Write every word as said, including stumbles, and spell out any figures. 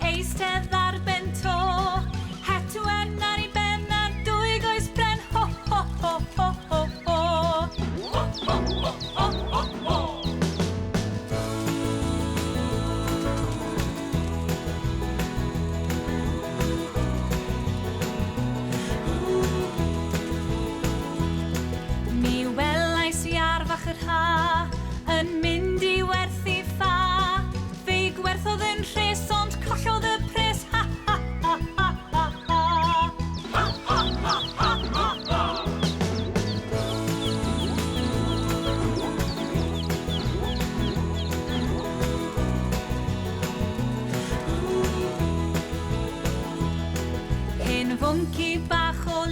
Eistedd ar ben to, het Iwerin ar ei ben a dwy goes bren. Ho, ho, ho, ho, ho, ho. Mi welais iar fach yr ha yn mynd i werthu ffa. Fe gwerthodd yn rhes ond collodd y pres. Ha, ha, ha, ha, ha, ha. Hen fwnci bach o